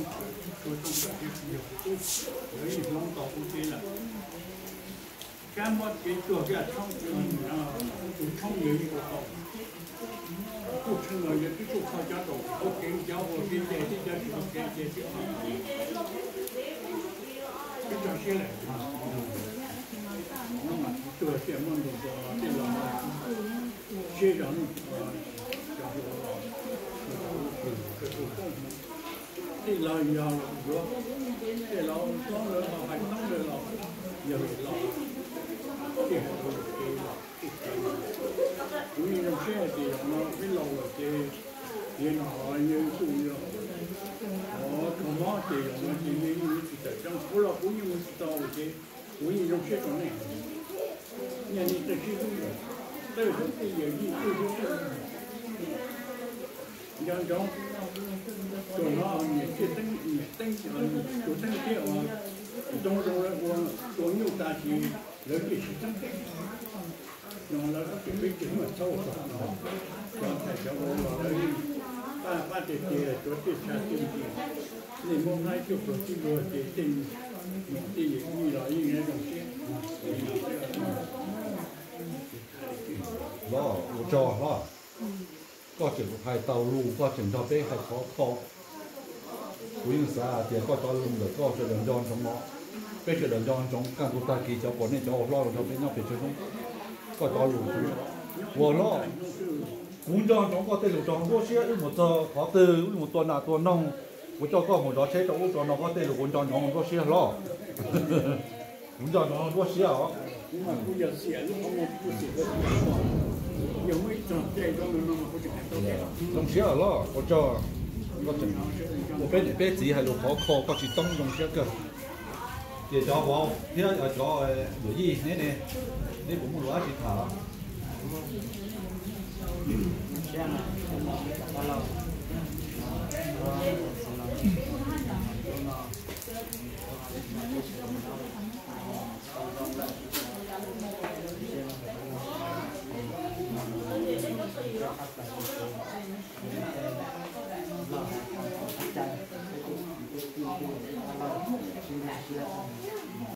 Tshua tshoob tawm thiab tsis yog kuv tub, lawv yeej hloov tau kuv tsev lawm. Kab mob kev tuag kaj tshoob, tus tshoob yawg yeej ua tau. Kuj tshee los yog twb tuaj kho cov tau ua kev cov ua kev cai thiab cov tsis ua kev cai thiab. Twb tso siab lawm. Hnub mas tuag tiaj muaj ntu tus los tej laus siab zog, cov hluas los tej laus yog los yuav, tej laus txoob lawv los hais txoob lawv los yog lawm los tej hais tau lus kev los tej kev. Kuv yeej zoo siab hais tias zaum no peb laus lawm ces yog no yog kuj yog o kho mob ces zaum no ces yeej tsis tawm tseeb, kuv los kuv yeej mus tsis tau ces kuv yeej zoo siab rau nej. Nyaj nej tej sib hlub, tej hlub tej yawm yij tej hlub tej nco ntsoov. Tsuas no niam thiaj teeb, niam teeb, tus teeb thiab ua ntoo zoo lawv ua tua nyuj tas sis lawv thiaj siv teeb thiab. No lawv tseem peb tseem muaj txhawb ua txog no, cov ntxhais cov vauv los lawv pab pab tiag tiag, tsuav tej tshav tej ntsis, nej muab hlab cuaj pluag tib pluag ces tej niam tej yawm yij los yeej zoo siab. Hlob, ua tsaug hlob, koj tseem hais tau lus, koj tseem nrog peb hais khov kho. Kuv yeej xav hais tias koj cov lus ntawm koj sawv daws nco ntsoov no, peb sawv daws nco ntsoov kaj ntug tag kis cov pom nej cov ua hlob los nrog peb nyob pem tsev hnub, koj cov lus ua hlob. Kuv nco ntsoov koj tej lus rau nruab siab, wb mus txog qhov twg wb mus tua nas tua noog, kuv coj koj mus zov tsheb rau ub rau no, koj tej lus kuv nco ntsoov nruab siab hlob. Kuv nco ntsoov nruab siab os. Zoo siab hlob, ua tsaug. Ua peb niam peb txiv hais lus khov kho koj tsis toob, zoo siab kawg. Ces cov vauv thiab cov yawm yij neb ne, neb puas muaj lus dab tsi tham?